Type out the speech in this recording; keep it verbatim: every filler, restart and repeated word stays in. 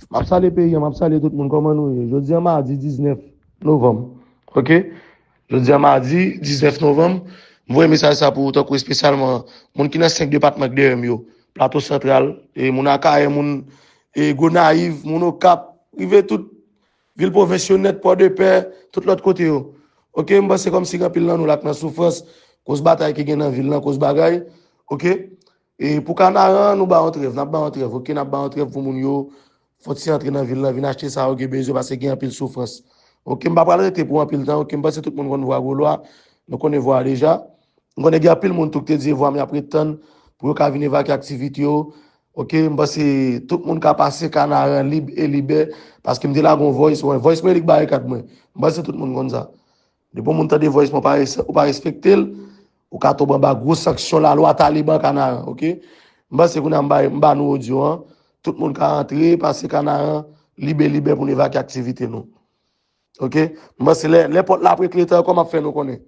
M ap salye peyi an, m ap salye tout moun. Kòman nou ye? Jodi a madi diznèf novanm. Oke? Jodi a madi diznèf novanm. M voye mesaj sa pou ou tankou espesyalman moun ki nan senk depatman k dèyè m yo. Plato Santral, e moun Akayè, moun e Gonayiv, moun Okap, rive tout vil pwovens yo nèt, Pòdepè, tout lòt kote yo. Oke, m panse kòmsi gen anpil nan nou la k nan soufrans, koz batay ki gen nan vil lan, koz bagay. Oke? E pou Kanaran, nou ba yon trèv, n ap ba yon trèv, oke, n ap ba yon trèv pou moun yo, fò ti antre nan vil lan, vin achte sa yo gen bezwen, paske gen anpil soufrans. Oke, m pa pral rete pou anpil tan, oke, m panse tout moun konn vwa Golwa, nou konnen vwa a deja. M konnen gen anpil moun tou ki te di vwa m y ap ret tann pou yo ka vin evakye aktivite yo. Oke, m panse tout moun ka pase Kanaran lib e libè, paske m te lage yon voice, yon voice mwen li k barikad mwen. M panse tout moun konn sa. Depi yon moun tande voice mwen, ou pa res-, ou pa respekte l, ou ka tonbe anba gwo sanksyon lalwa Taliban Kanaran, oke? M panse kounye a m ba, m ba nou odyo an, tout moun ka antre, pase Kanaran, libè, libè pou n evakye aktivite nou. Oke? M panse lè, lè pòt la ap rekle tan ankò, m ap fè nou konnen.